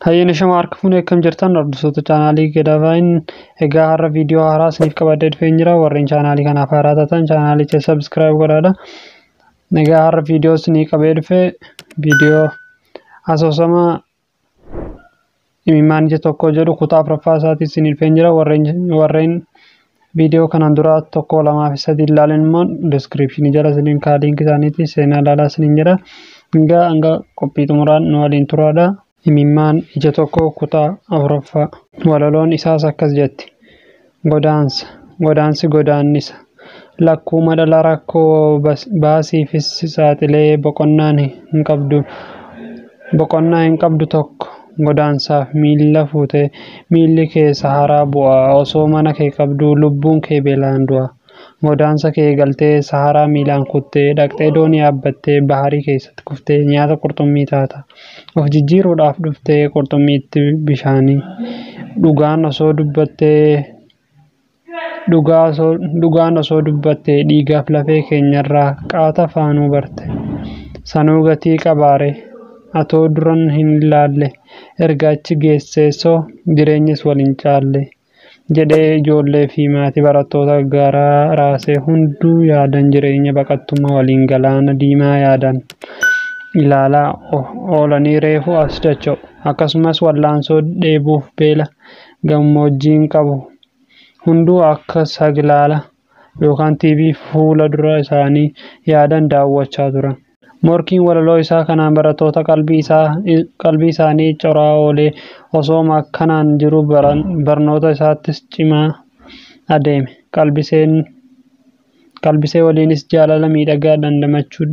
Hayyana shama harka fuunee akkam jirtan hordoftoota chaanaalii Gadavaayin. Egaa har'a viidiyoo haaraa isiniif qabadhee dhufeen jira. Warreen chaanaalii kanaaf haaraa taatan chaanaalicha subscribe godhaadha. Egaa har'a viidiyoo isinii qabee dhufe viidiyoo asoosama imimmaan ija tokko jedhu kutaa afuraffaa isaatii isinii dhufeen jira. Warreen viidiyoo kanaan dura 1, 2 fi 3 ilaalan immoo diskiripshinii jala isiniin kaa liinkii isaaniitii seenaa ilaalaa isiniin jira. Egaa hanga qophii xumuraan nu waliin turaadha. Imimmaan ija tokko kutaa afuraffaa. Walaloon isaas akkas jetti. Godaansa, godaansi godaannisa. Lakkuuma dhala rakkoo baasiifis saaxilee boqonnaa hin qabdu. Boqonnaa hin qabdu tokko godaansaaf miilla fuutee miilli kee saharaa bu'a. Osoo mana kee qabduu lubbuun kee beelaan du'a. Godaansa kee galtee saharaa miilaan kuttee dhaqxee doonii yaabbattee baharii keessatti kuftee nyaata qurxummii taata. Of jijjiiruudhaaf dhuftee qurxummiitti bishaanii. Dhugaan osoo dubbattee dhugaan osoo dubbattee dhiigaaf lafee keenyarraa qaata faanuu barte. Sanuu gatii qabaare atoo duran hin ilaalle erga achi geesseessoo jireenyis wal hin caalle. Jedhee ijoollee fi maatii barattoota garaa raasee hunduu yaadan jireenya baqattummaa waliin galaana diimaa yaadan ilaalaa oolanii reefu as dacha'u. Akkasumas wallaansoo dheebuuf beela gammoojjiin qabu hunduu akka saglaala yookaan TV fuula dura isaanii yaadan daawwachaa turan. Morkiin walaloo isaa kanaan barattoota qalbii isaanii coraa oolee osooma akkanaan jiru barnoota isaattis cimaa adeeme. Qalbisee waliinis jaalala miidhagaa dandamachuu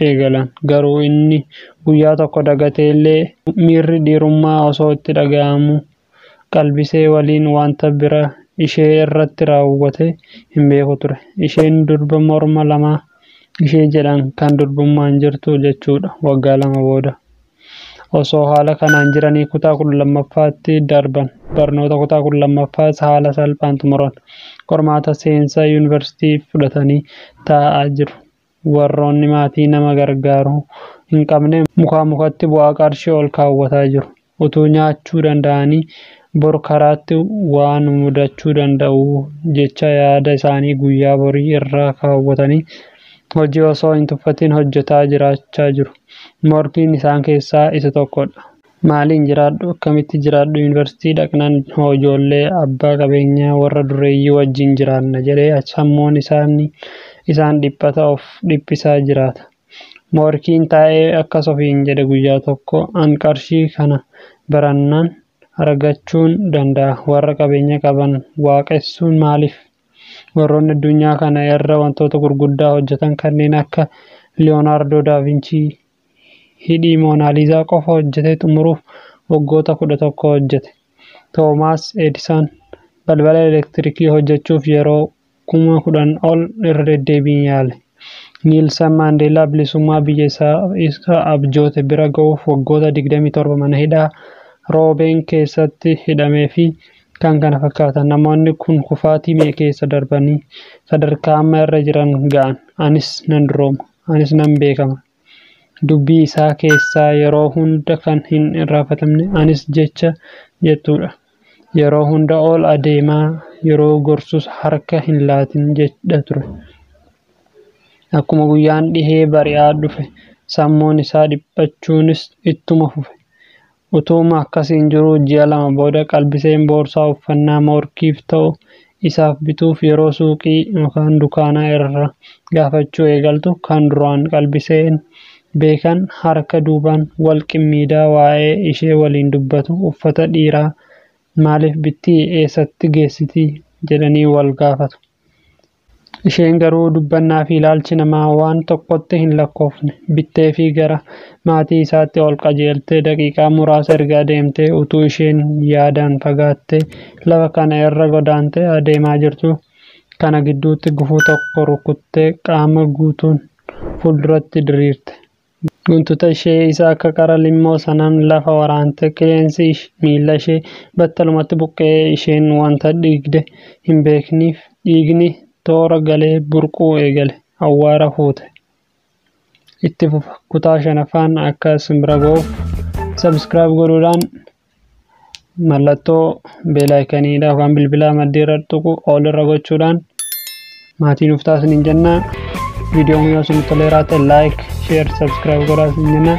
eegalan. Garuu inni guyyaa tokko dagatee illee miirri dhiirummaa osoo itti dhaga'amu qalbisee waliin wanta bira ishee irratti raawwate hin beeku ture. Isheen durba morma lamaa ishee jedhan kan durbummaan jirtu jechuudha waggaa 2 booda. Osoo haala kanaan jiranii kutaa 12ffaatti darban. Barnoota kutaa 12ffaas haala salphaan xumuran. Qormaata seensaa yuunivarsiitii fudhatanii taa'aa jiru. Warroonni maatii nama gargaaru hin qabne mukaa mukatti bu'aa qarshii ol kaawwataa jiru. Utuu nyaachuu danda'anii bor karaatti waan mudachuu danda'u jecha yaada isaanii guyyaa borii irra kaawwatanii hojii osoo hin tuffatin hojjetaa jiraachaa jiru. Morkiin isaan keessaa isa tokkodha. Maaliin jiraadhu? Akkamitti jiraadhu? Yuunivarsiitii dhaqnaan ijoollee abbaa qabeenyaa warra dureeyyii wajjin jiraanna jedhee sammuun isaan dhiphata of dhiphisaa jiraata. Morkiin taa'ee akkas ofiin jedhe guyyaa tokko an qarshii kana barannaan argachuun danda'a. Warra qabeenya qaban waaqessuun maaliif? Warroonni addunyaa kana irra wantoota gurguddaa hojjetan kanneen akka Liyonaardoo Daavinchii hidhii Moonaaliizaa qofa hojjetee xumuruuf waggoota 11 hojjete. Toomaas Edison balbala elektirikii hojjechuuf yeroo 10,000 ol irra deddeebiin yaale. Niilsan Maandeellaa bilisummaa biyya isaa abjoote bira ga'uuf waggoota 27 mana hidhaa Roobeen keessatti hidhamee fi kan kana fakkaatan. Namoonni kun kufaatii mee keessa darbanii sadarkaa amma irra jiran ga'an. Anis nan durooma. Anis nan beekama. Dubbii isaa keessaa yeroo hunda kan hin irraanfatamne anis jecha jettudha. Yeroo hunda ol adeemaa yeroo gorsus harka hin laatin jedha ture. Akkuma guyyaan dhihee bari'aa dhufe sammuun isaa dhiphachuunis ittuma fufe. Utuuma akkasiin jiruu ji'a 2 booda qalbiseen boorsaa uffannaa morkiif ta'u isaaf bituuf yeroo suuqii yookaan dukaanaa irra gaafachuu eegaltu kan duraan qalbiseen beekan harka duubaan wal qimmiidaa waa'ee ishee waliin dubbatu uffata dhiiraa maaliif bittii eessatti geessitii jedhanii wal gaafatu. Isheen garuu dubbannaa fi ilaalchi namaa waan tokkotti hin lakkoofne. Bittee fi gara maatii isaatti ol qajeeltee daqiiqaa muraasa erga adeemtee utuu isheen yaadaan fagaattee lafa kana irra godaantee adeemaa jirtu kana gidduutti gufuu tokko rukuttee qaama guutuun fuulduratti diriirte. Guntuta ishee isa akka qara limmoo sanaan lafa waraante qilleensi miilla ishee battalumatti buqqa'ee isheen wanta dhiigde hin beekniif dhiigni toora galee burquu eegale. Awwaara fuute. Itti fufa. Kutaa 5ffaan akka isin bira ga'uuf Subscribe godhuudhaan mallattoo bell iconiidha yookaan bilbilaa maddii irra tuqu all irra gochuudhaan maatii nuuf taasisaniin jenna. Viidiyoon yoo isinitti toleeraa ta'e like, share, subscribe godhaa isin jenna.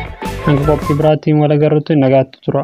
Hanga qophii biraatiin wal agarrutti nagaatti tura.